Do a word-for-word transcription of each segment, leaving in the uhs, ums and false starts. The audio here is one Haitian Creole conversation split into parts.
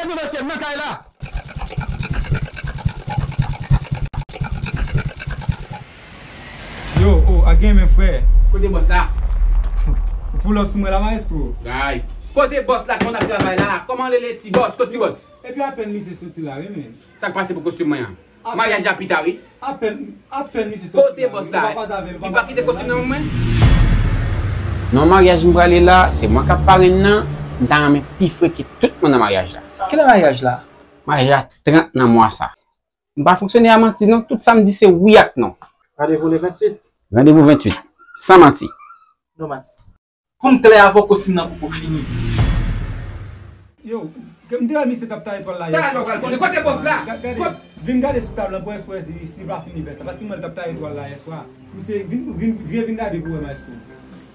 Mesye, m nan kay la. Yo, oh, a gen men frè. Kote bòs la? Ou pull up sou mwen la, maestro. Ay. Kote bòs la, kòman ap travay la? Kòman rele ti bòs? Kote ti bòs? Epi apèn misye soti la, wi, men. Sa k pase pou kostim mwen an? Maryaj la pita, wi. Apèn, apèn misye soti. Kote bòs la? Li pa kite kostim nan men mwen? Nan maryaj m prale la, se mwen k ap parenn nan, m ta renmen pi fre ke tout moun nan maryaj la. Kilè maryaj la? Maryaj la trant nan mwa sa. M pa fonksyone a manti non, tout sa m di se wi ak non. Randevou le venntuit. Randevou venntuit. San manti. No manti. Pou m klè avè w, kostim nan poko fini. Yo, m te wè misye t ap taye twal la yè swa. Talè lè w pral konnen kote bòs la. Ga-, gade, vin gade sou tab la pou espre si, si pa fini vès la. Paske m wè l t ap taye twal la yè swa. Misye, vin, vin, vin, vin gade pou wè maestro.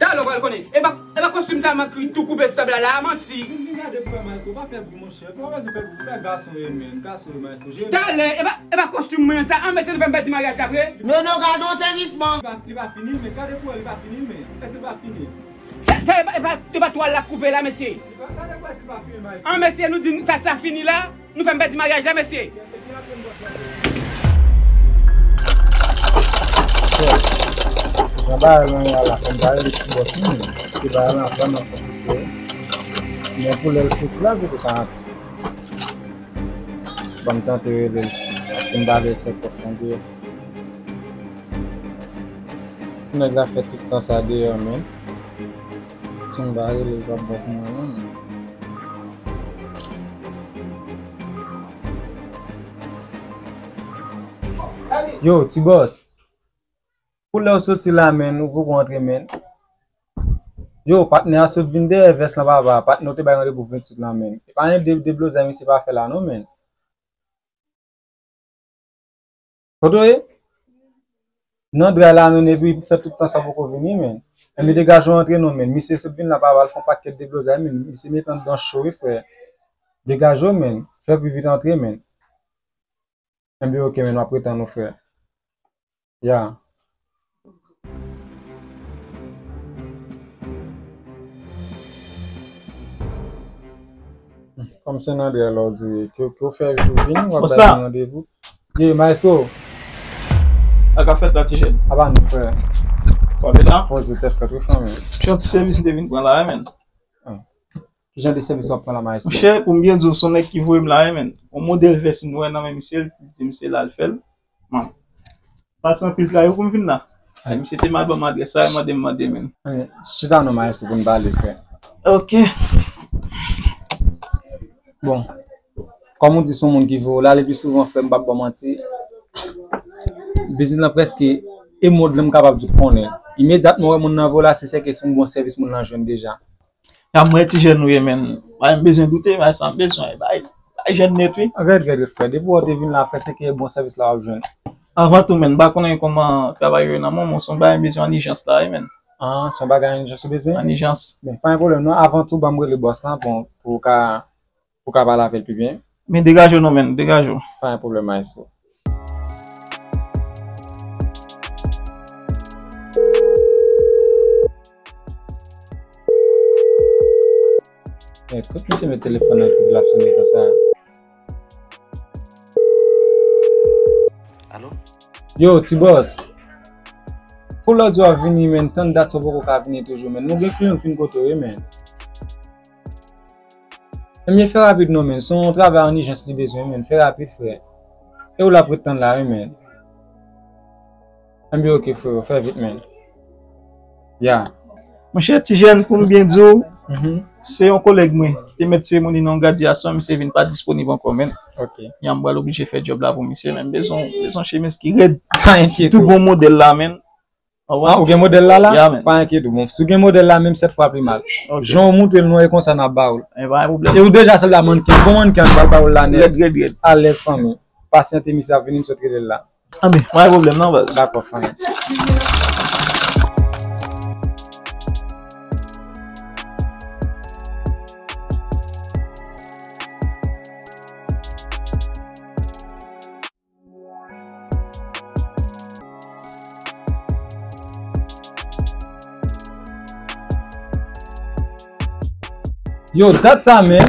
Talè lè w pral konnen. E pa, e pa kostim sa m ekri tou koupe sou tab la, la, manti. Vin, vin gade pou wè maestro. Pa fè bri, monchè. Pou wè di fè bri. Sa gason ye, men. Gason ye, maestro. Talè, e pa, e pa kostim mwen sa. An, mesye, nou fè m pèdi maryaj la vre. Non, non, gade yon sezisman. Li pa, li pa fini, men. Gade pou wè, li pa fini, men. Èske li pa fini? Sa, sa, e pa, e pa, e pa twal la k koupe la, mesye. An, mesye, nou di sa, sa fini la, nou fè m pèdi maryaj la, mesye. Jan bagay lan ye a la, fò m ta rele ti bòs mwen, paske bagay lan vrèman konplike. Men pou lè l soti la, pou l ka antre. Ban m tante rele l, paske m pa vle fè twòp tan deyò. Nèg la fè tout tan sa deyò, men. Si m pa rele l, l p ap bon pou mwen, non, men. Yo, ti bòs. Pou lè w soti la, men, ou poko antre, men. Yo, patnè a sot vin dèyè vès lan, papa. Patnè w te bay randevou venntuit lan, men. E pa gen de, deblozay misye pa fè la, non, men. Kote w ye? Nan dra la, men, epi fè tout tan sa poko vini, men. Enben, degaje w antre non, men. Misye sot vin la, papa, l fè yon pakèt deblozay, men. Misye met anndan cho, wi, frè. Degaje w, men. Fè pi vit antre, men. Enben, oke, men, w ap ret an nou, frè. Ya. Kòm se nan dèyè la w di ke, ke w fè vit ou vini, w ap bay moun randevou. Ye, maestro. Sa k ap fèt la, ti jèn? Apa nou, frè. W ap la? Poze tèt frè, tou fanmi. Se yon ti sèvis m te vin pran la, men. Ki jan de sèvis w ap pran la, maestro? Monchè, pou m byen di w, se yon nèg ki voye m la, wi, men. Yon modèl vès m wè nan men misye, li di m se la l fè l. Bon. Pase anpil travay pou m vin la. Ay, misye te mal ban m adrès la, li mande m mande, men. Chita non, maestro, pou n pale, frè. Oke. Bon. Kòm ou di, se yon moun ki voye w la, le pi souvan, frè, m p ap ba w manti. Biznis lan prèske e mond lan m kapab di w konnen. Imedyatman w wè moun nan voye w la, se sèke se yon bon sèvis moun lan jwenn deja. Ya, mwen ti jèn ou ye, men. Pa m bezwen doute, men sa m bezwen. Bay, bay jèn nèt, wi. Rèd, rèd, rèd, frè. Depi w te vin la, frè, se ke bon sèvis la w ap jwenn. Avan tou, men, m pa konnen kòman travay yo ye nan men w, men se yon bagay m bezwen an ijans la, wi, men. Ah, se yon bagay an ijans ou bezwen? An ijans. Ben, pa gen pwoblèm, non. Avan tou, ban m rele bòs la pou, pou w ka, pou w ka pale avè l pi byen. Men degaje w non, men, degaje w. Pa gen pwoblèm, maestro. Men, kot misye met telefòn nan, kote l ap sonnen konsa? Alo? Yo, ti bòs. Pou lòt jou w ap vini, men, tann dat sa w poko ka vini toujou, men. Nou gen kliyan fin kote w ye, men. Ebyen, fè rapid non, men. Se yon travay an ijans li bezwen, men. Fè rapid, frè. E w l ap ret tann la, wi, men. Ebyen, oke, frè, fè vit, men. Ya. Monchè, ti jèn, pou m byen di w, se yon kolèg mwen ki te mèt seremoni nan yon gradyasyon, misye vin pa disponib ankò, men. Oke. Ya, m pral oblije fè djòb la pou misye, men. M bezwen, bezwen chemiz ki rèd. Pa enkyete w. Tou bon modèl la, men. Ah, ou gen modèl la la? Ya, men. Pa enkyete w. Bon, si w gen modèl la, menm sèt fwa pli mal. Oke. Jan w montre l non, e konsa n ap ba w l. E pa gen pwoblèm. E ou deja sanble a mannken. Bon mannken, m pral ba w l la nèt. Rèd, rèd, rèd. Alèz, fanmi. Pasyante, misye ap vini, m sot rele l la. Anben, pa gen pwoblèm non, baz. Dakò, fanmi. Yo, dat sa, men.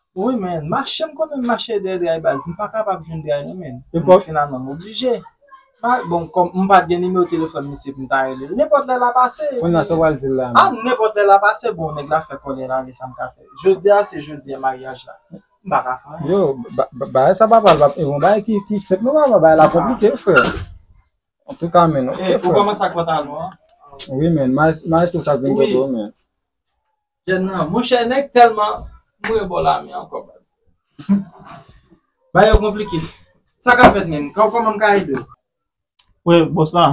Wi, men, mache, m konnen m mache dèyè dray baz. M pa kapab jwenn dray non, men. Nenpòt. Finalman, m oblije. Bon, kòm m pa t gen nimewo telefòn misye pou m ta rele l, nenpòt lè l a pase. Kounye a, sa w pral di l la, men? A, nenpòt lè l a pase, bon, nèg la fè kòlè l ale, sa m ka fè? Jodi a, se jodi a maryaj la. M pa ka fè anyen. Yo, ba- ba- bagay sa papa, l pap- e yon bagay ki, ki senp non papa, bagay la konplike, frè. Antouka, men, ok, frè. Ou kòmanse ak pantalon an? Wi, men, maestro sa k vin kote w, men. Jèn nan, monchè, nèg tèlman mouri bò la, men ankò baz. Bagay yo konplike. Sa ka fèt menm? Kò- kòman m ka ede w? Wè, bòs la.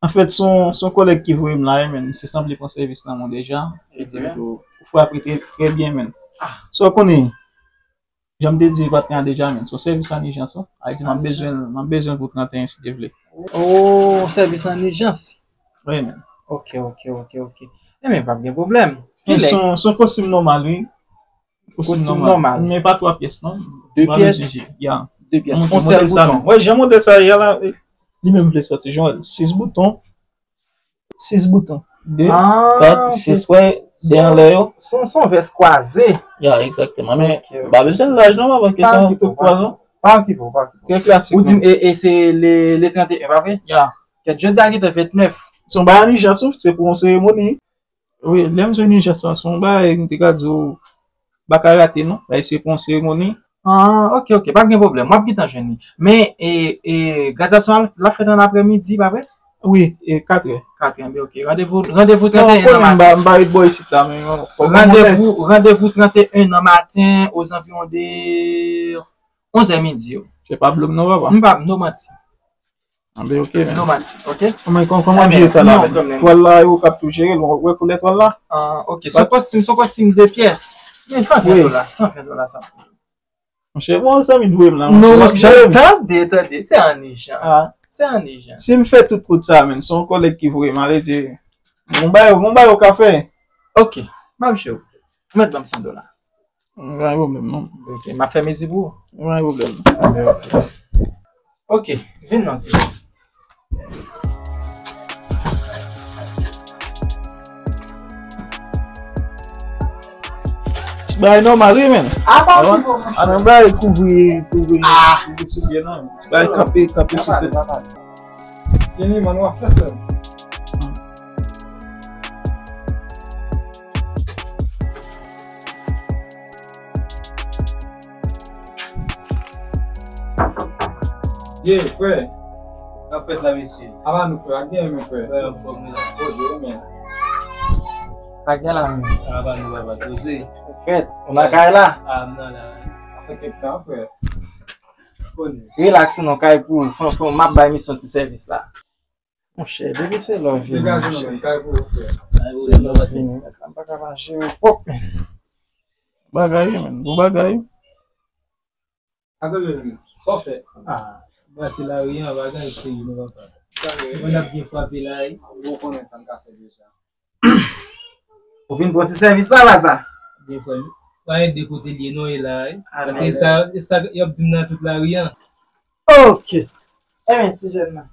Anfèt, se yon, se yon kòlèg ki voye m la, men se sanble pran sèvis nan mwen deja. Li di m tou, ou frape trè, trè byen, men. Sa w konnen, jan m te di patnè a deja, men se yon sèvis an ijans, wi. Sa vle di, m ap bezwen, m ap bezwen l pou trannteyen, si Dye vle. Oh, sèvis an ijans? Wi, men. Ok, ok, ok, ok. Enben, p ap gen pwoblèm. Men se yon, se yon kostim nòmal, wi. Kostim nòmal. Men pa twa pyès, non. De pyès? Ya. De pyès. On sèl bouton. Wè, jan modèl sa ye a la, li menm vle sòti. Jan sis bouton. Sis bouton. De, kat, sis, wè, de anlè yo. Se yon vès kwaze. Ya, egzakteman. Men, m pa bezwen laj non, papa, kesyon tout kwa non. Pa okipe w, pa okipe w. Trè klasik. Ou di m, e, e se le, le trannteyen, pa vre? Ya. Kèt, jodi a gentan vennèf. Se yon bagay an ijans, wi, se pou yon seremoni. Wi, lè m jwenn ijans lan, se yon bagay, m te ka di w, pa ka rate, non. Bagay se pou yon seremoni. Ah, ok, ok, pa gen pwoblèm. W ap gentan jwenn li. Men, e, e, gradyasyon an, l ap fèt an aprèmidi, pa vre? Wi, e katrè. Katrè, enben, ok. Randevou, randevou trannteyen nan maten. Non, m konnen m pa, m pa ret bò isit la, men, bon, fò w konnen. Randevou, randevou trannteyen nan maten, ozanviwon de onzè midi yo. Se pa blo m non, papa. M pa, no manti. Anben, ok, men. No manti, ok? Kòman, kòman, kòman m jere sa la, men? Twal la, yo k ap tou jere l, ou wè koulè twal la? Ah, ok. Se yon kostim, se yon kostim de pyès. Men san ven dola, san ven dola sa. Monchè, bon, zanmi voye m la, monchè. Non, monchè, tande, tande, se an ijans. Se an ijans. Si m fè tout wout sa, men, se yon kòlèg ki voye m ale, di, bon bagay, bon bagay ou ka fè. Ok, m ap jere w. Mèt ban m san dola. Pa gen pwoblèm, non. Ok, m ap fè mezi pou ou. Pa gen pwoblèm. Ok, vin non, ti. Ti bagay nòmal, wi, men. A, pa okipe w, monchè. A, nan bagay kouvri, kouvri, kouvri sou pye, non. Ti bagay kanpe, kanpe sou tèt. Skinny, man, w ap fè frè m. Ye, frè. Sa k fèt la, mesye? Apa nou, frè? Ak gen men, frè? Frè, anfòm, wi. Poze, wi, men. Sa k gen la, men? Apa nou, papa, poze. Fèt, ou nan kay la? A, m nan la. Sa fè kèk tan, frè. Rilaks non, kay pou ou. Fon, fon, m ap bay misyon ti sèvis la. Monchè, depi se love, monchè. Se love, men. M pa ka pa jere fòk, men. Bagay, men. Bon bagay. Sa k rive menm? Sa w fè? Ah, brase lari an, bagay serye non, papa. Sa vre. Mwen ap byen frape la, wi. Ou konnen sa m ka fè deja. Ou vin pran ti sèvis la, baz la? Byen frè m. Pa ede kote l ye non, e la, wi. Paske e sa, e sa y ap di m nan tout lari an. Ok. Enben, ti jèn nan.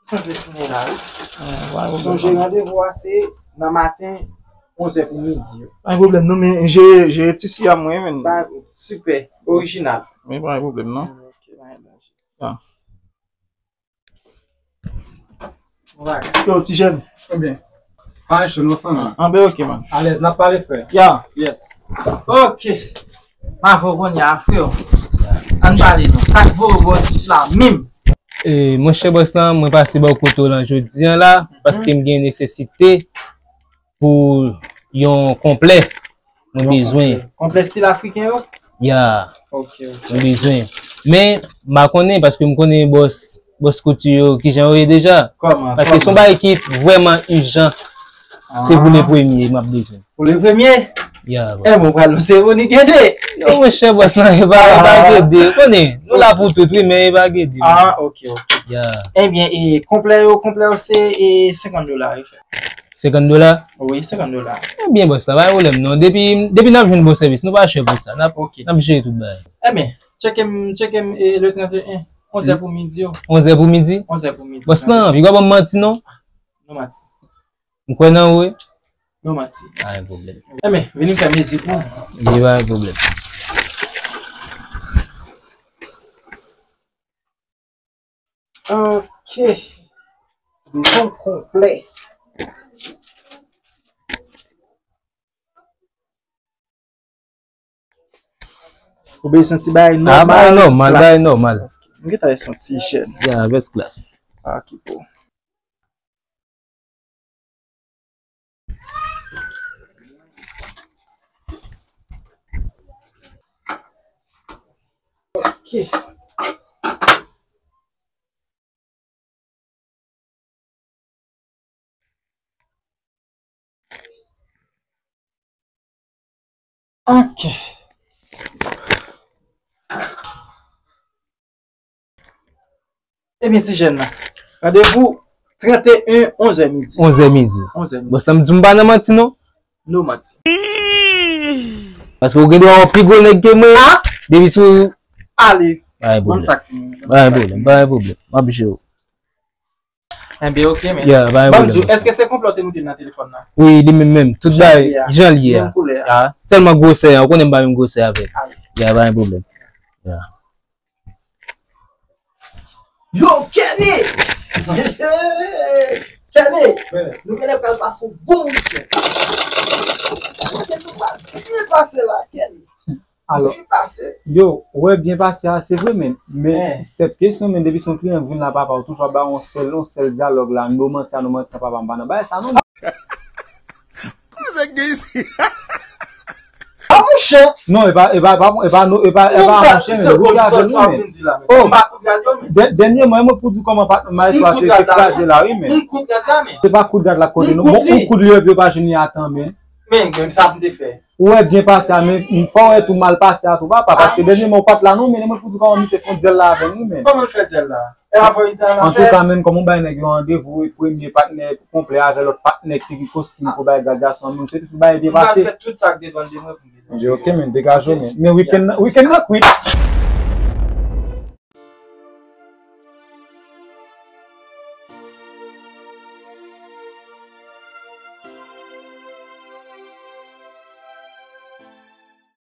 Sanse fini la, wi. Sonje randevou a se nan maten, onzè pou midi yo. Pa gen pwoblèm, non, men jere, jere ti si a mwen, men. Sipè, orijinal. Men pa gen pwoblèm, non. Ok, pa gen danje. Yo, ti jèn. Ebyen. Pa cho non, fanmi. Anben, ok, man. Alèz, n ap pale, frè. Ya. Yes. Ok. M avè w kounye a, frè. Ann pale non. Sa k voye w bò isit la menm? E, monchè bòs lan, mwen pase bò kote w lan jodi a la, paske m gen nesesite pou yon konplè. Mwen bezwen. Konplè stil afriken yo? Ya. Ok, ok. Mwen bezwen. Men, m pa konnen, paske m konnen bòs, bòs kouti yo, kijan yo ye deja. Kòman? Paske se yon bagay ki vrèman ijan. Se pou le premye, m ap bezwen. Pou le premye? Ya, bòs. Enben, ou pral nan seremoni gede. Non, monchè, bòs lan, e pa, e pa gede. Ou konnen, nou la pou tout, wi, men e pa gede. Ah, ok, ok. Ya. Ebyen, e konplè yo, konplè yo se, e, senkant dola, wi, frè. Senkant dola? Wi, senkant dola. Ebyen, bòs la, pa gen pwoblèm, non. Depi, depi n ap jwenn bon sèvis, nou pa chè pou sa. N ap, n ap jere tout bagay. Ebyen, tcheke m, tcheke m, e, le trannteyen. Onzè pou midi. Onzè pou midi? Onzè pou midi. Bòs lan, pi pa ban m manti non. Non manti. M kwè nan ou wi. Non manti. Pa gen pwoblèm. Enben, vini m fè mezi pou ou. Li pa gen pwoblèm. Ok. Bezwen konplè. Ou bezwen ti bagay nòmal. Ah, bagay nòmal, bagay nòmal. M gentan wè se yon ti jèn. Ya, vès klas. Ah, ki bon. Ok. Ok. Ebyen, ti jèn nan. Randevou trannteyen, onzè midi. Onzè midi. Onzè midi. Bòs lan, m di w m pa nan manti non. No manti. Paske ou gen dwa wè pi gwo nèg ke mwen. Ah! Depi sou. Ale. Bay pwoblèm. Bay pwoblèm, bay pwoblèm. M ap jere w. Enben, ok, men. Yeah, bay pwoblèm. Ban m di w, èske se konplò te moute nan telefòn nan? Wi, li menm menm. Tout bagay, jan l ye a. Menm koulè a. Ah, sèlman gwosè a, ou konnen m pa menm gwosè avè l. Ah. Yeah, bay pwoblèm. Yeah. Yo, Kenny! Kenny! Nou genlè pral pase yon bon wikenn. Wikenn nou pral byen pase la, Kenny. Alò, byen pase. Yo, ou wè byen pase a, se vre, men, men sèt kesyon, men depi se yon kliyan k vin la, papa, ou toujou ap ba yon sèl, yon sèl dyalòg la, no manti a, no manti a, papa, m pa nan bagay sa, non. Kote nèg gen isi? A monchè. Non, e pa, e pa, e pa, e pa, non, e pa, e pa monchè, men, ou ri avè nou, men. Oh, dè-, dènyèman, e mwen pou di kòman patnè m a espwa se, se kraze la, wi, men. Se pa kout rad la kote nou. Bon, ou kout li, epi yo pa jwenn li atan, men. Men, men sa pou m te fè. Ou wè byen pase a, men fò w wè tou mal pase a tou, papa, paske dènyèman ou pa t la non, men mwen pou di kòman misye fè dyèl la avè nou, men. Kòman l fè dyèl la? E avè w li te al nan fè? Antouka, men, kòman w bay nèg yo randevou, premye patnè konplè avè lòt patnè ki gen kostim pou bay gradyasyon, men se tout bagay byen pase. M pral fè tout sa k depann de mwen pou m depann de mwen. Ok, men, degaje w, men. Men wikenn nan, wikenn nan kwit.